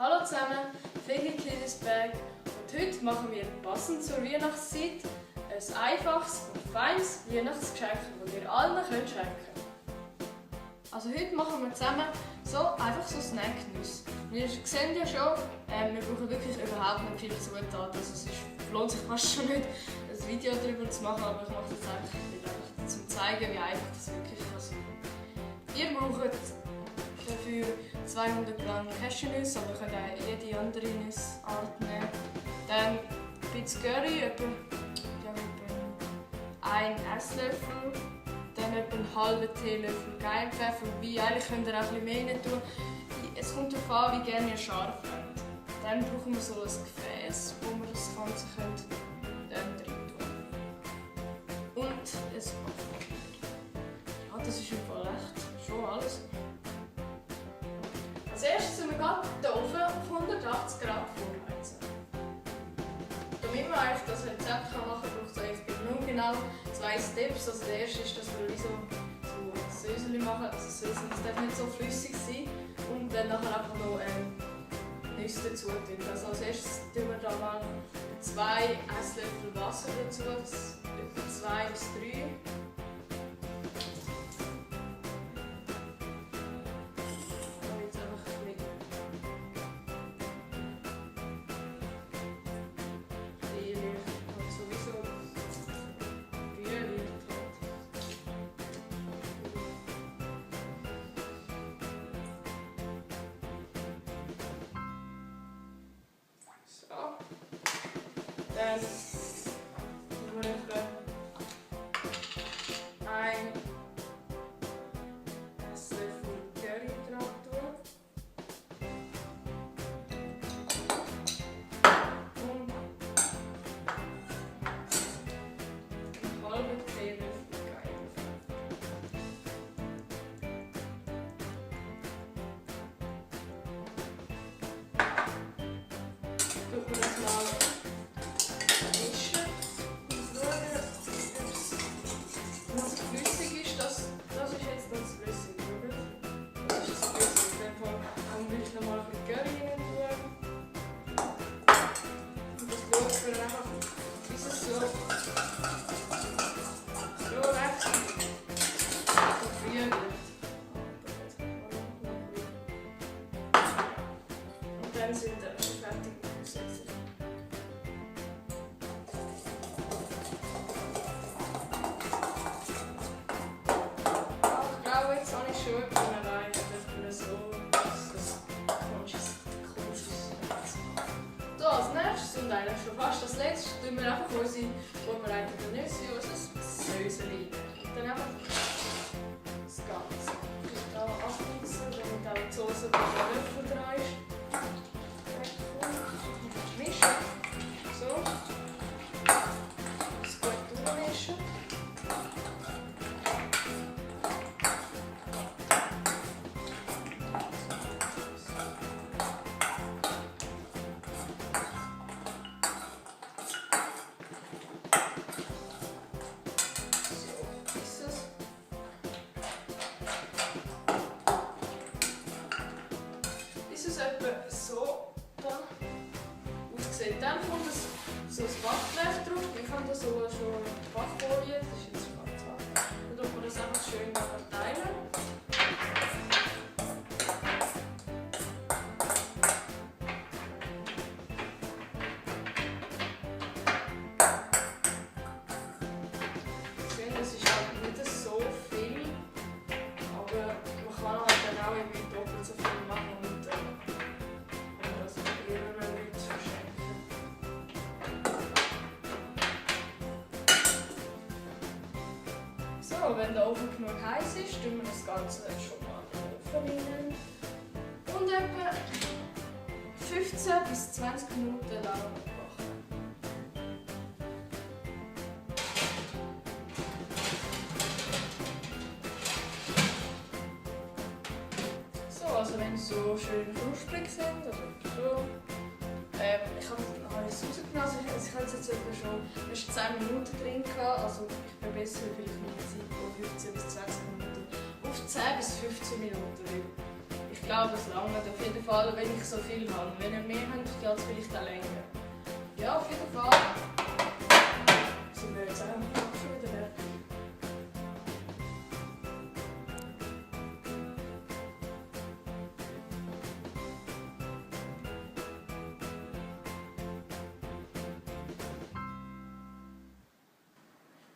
Hallo zusammen, Fegi Kidesberg und heute machen wir passend zur Weihnachtszeit ein einfaches und feines Weihnachtsgeschenk, das wir allen schenken können. Also heute machen wir zusammen einfach so Snacknüsse. Wir sehen ja schon, wir brauchen wirklich überhaupt nicht viele Zutaten, also es lohnt sich fast schon nicht, ein Video darüber zu machen, aber ich mache das einfach um zu zeigen, wie einfach das wirklich sein kann. Ihr braucht dafür 200 Gramm Cashewnüsse, aber ihr könnt auch jede andere Nussart nehmen. Dann ein bisschen Curry, etwa 1 Esslöffel. Dann etwa einen halben Teelöffel Geimpfeffer, wobei eigentlich könnt ihr auch ein bisschen mehr rein tun. Es kommt darauf an, wie gerne ihr scharf habt. Dann brauchen wir so ein Gefäß, wo wir das Ganze rein tun. Und ein Backpapier. Ja, das ist im Fall echt schon alles. Als erstes tun wir den Ofen auf 180 Grad vorheizen. Damit man eigentlich das Rezept machen kann, braucht es eigentlich nur genau 2 Steps. Also der erste ist, dass wir so Söseli machen. Also Söseli darf nicht so flüssig sein. Und dann nachher einfach noch Nüsse dazu tun. Also als erstes tun wir da mal 2 Esslöffel Wasser dazu, etwa 2 bis 3. Dann tun wir etwa 1 Esslöffel Curry dran tun. Und einen halben Teelöffel Geimpfeffer. Tun wir das mal und dann sind wir schon fertig mit dem Setzen. Ich glaube, jetzt habe ich schon etwas rein, dass wir so so, als nächstes und eigentlich schon fast das letzte, tun wir einfach unsere vorbereiteten Nüsse, unser Söseli. Dann einfach das Ganze hier abmixen, damit auch die Soße bei den Löffel dran ist. Mischen. So. Das gut durchmischen. Etwa so da aussieht. Dann kommt so ein Backblech drauf. Ich habe da so schon Backfolie, das ist jetzt ganz hart. Dann tut man das einfach schön verteilen. Schön, das ist halt nicht so viel, aber man kann halt dann auch irgendwie doppelt so viel machen. So, wenn der Ofen genug heiß ist, tun wir das Ganze schon mal in den Ofen rein. Und etwa 15 bis 20 Minuten lang backen. So, also wenn sie so schön knusprig sind, also so. Ich habe es rausgenommen, also ich hatte es jetzt etwa schon 10 Minuten drin gehabt, also ich verbessere vielleicht meine Zeit von 15 bis 20 Minuten auf 10 bis 15 Minuten. Ich glaube, es langt auf jeden Fall, wenn ich so viel habe. Wenn ihr mehr habt, geht es vielleicht auch länger. Ja, auf jeden Fall. Sind wir jetzt auch schon wieder fertig?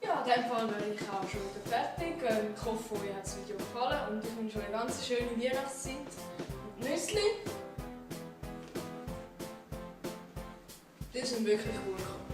Ja, in diesem Fall bin ich auch schon wieder fertig. Ich hoffe, euch hat das Video gefallen und ich wünsche euch eine ganz schöne Weihnachtszeit. Und Nüssli, die sind wirklich gut.